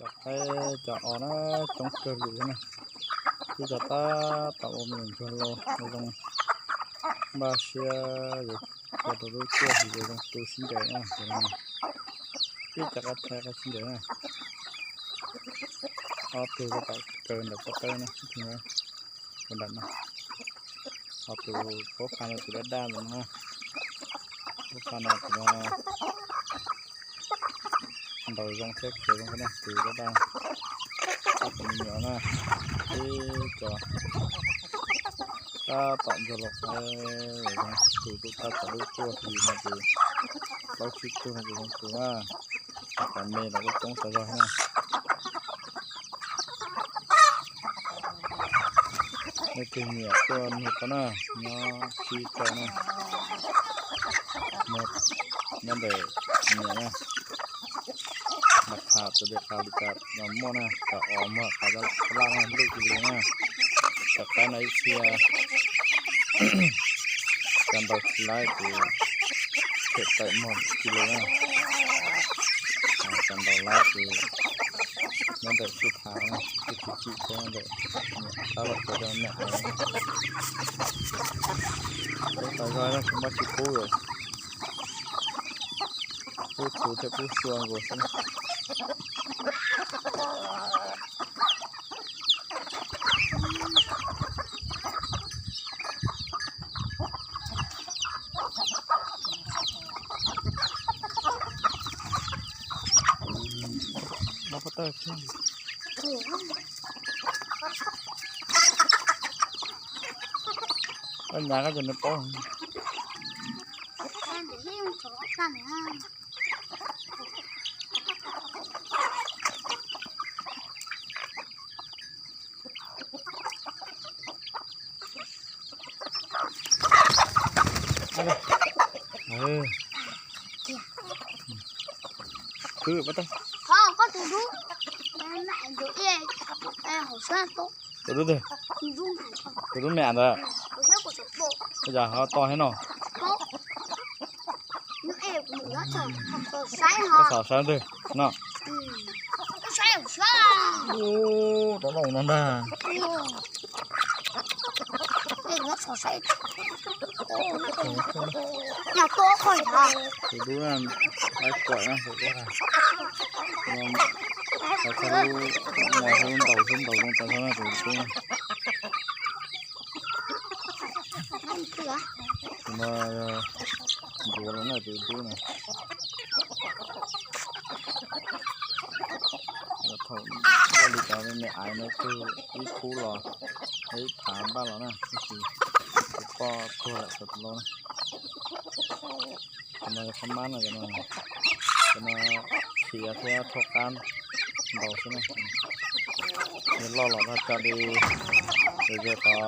Cov qaib cov os na coob kawg li na. Tib cov tab tom ua me nyuam ntsuag los zoo, npaj siab yuav tua rau lub cuaj hlis zoo tu sib ncaws na. Tib cov qaib thaib qaib sib ncaws na. Ob tug tab tom kaw ntawm pob tawb na, ib tug ua nram no. Ho tus paub qha no tus daj daj ntawm no na. Paub qha no tus no ntaus zoo thiab khiav zoo na, tus daj daj. Tus me nyuam na, ib co tab tom ntsuag los, tus tus tab tom lub cuaj hlis no ces plaub tsib tug no ces zoo tus na. Cov me los kuj coob tas zog na. Leej twg nyiam tuaj nug tau na, nyob sib tau na. Nyob ntawm niam na, mas qhav tus li qhav li cas los muaj na, cov os muag qhav laj na luj cia li na. Cov qaib no ib txhia cov ntaus tsis laib ces phem tawm muag cia li na. Cov ntaus laib ces nyob ntawm sib thav na, sib txi txim thiab ntawm niam tab tom tua rau niam. Peb tas zog na, tsis muaj tsis pub lawm. Pub txhuv thiab pub sua nkaus xwb. Koj nyav koj ces nws paub. Khwv pab tag. Tus dub, tus dub, tus dub me ntawd. Ua cas ho to thiab no? Koj xav saib ntag no. Ub, rov los no ntag. Tus dub na, qaib kuam na, tus dub na. Tus dub no, tus dub ntaus, tus dub ntaus zoo tas zog na, tus dub na. Tus no ncuav los na, tus dub na. Thaum ua li cas me aiv no tus ib khub los, ib phav npaj los na, tab sis tus poj tuag lawm, tus laus na. Cov no yog qab mab no, cov no, cov no khiav thiab thauj qab ntaus xwb na. Yog loj los tag li, ces yog tau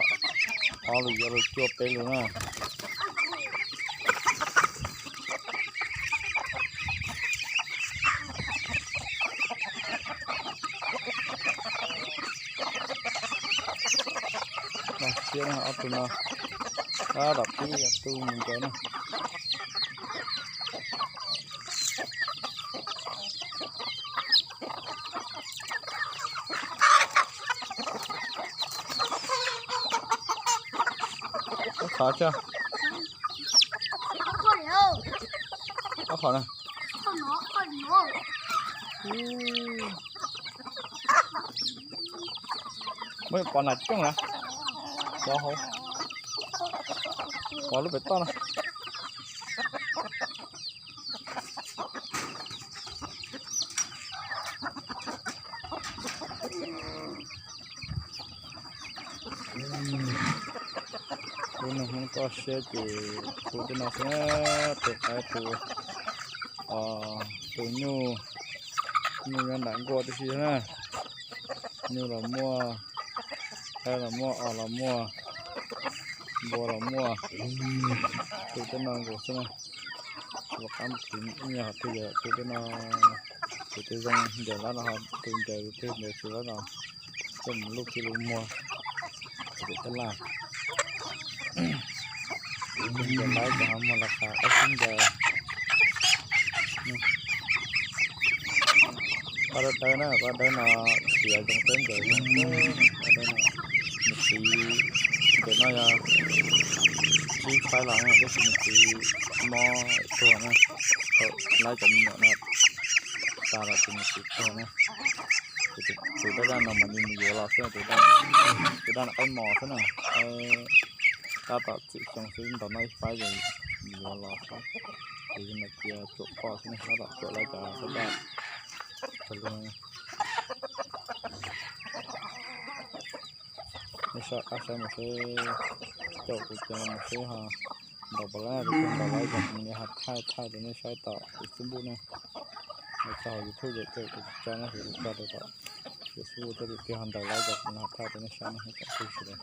ob lus, yog lus cuaj peb lus na. Siab na, ob tug no tab tom pib tu mus ncaws na. Ob qhov tso. Ob qhov na. Muab pov nas coob na. Pov hauv. Pov lub pem toj na. Lub neej Hmoob toj siab ces tu tej no xwb na, tus qaib tus, tus nyuj, nyuj nyob nram nkuaj tib si na. Nyuj los muaj, qaib los muaj, os los muaj, npua los muaj, tu tej no nkaus xwb na. Ua qab mus khwv nyiaj qhov twg yog tu tej no, tus twg zoo ncaws lab los ho tu ncaws, tus twg ncaws tsis lab los coj mus luj kiag lub muag. Tus twg laj, tus ncaws lab ces ho muag los qab sib ncaws. Pab dawb dawb na, pab dawb no txiav zoo kawg, ncaws zoo kawg. Pab dawb no, nws txiv, ntawm no yog tsib faib los na, tab sis nws txiv mob tuag na. Thaum laib cov me nyuam no tas los ces nws txiv tuag na. Ces tus daj daj no mas nws mus yuav los xwb, tus daj, tus daj no qaib mos xwb na, qaib, tab tom txwm xyoo xwb, ntaus noj ib faib ces yuav los xwb. Ces yog no cia tsuam poj xwb ne, tab tom tsuam laib cov daj daj cov lug. Nej soj qab saib mus seb, caum kuv cov mus seb ho ntaus puas laib, kuv ntaus laib cov kuv mus niam ho thaij thaij rau nej saib tom kuv Facebook ne. Tso hauv YouTube ces kuv tso na, kuv tso rau tom Facebook thiab, kuv ho ntaus laib cov kuv ho thaij rau nej saib ne, tsoom phooj ywg sawv daws.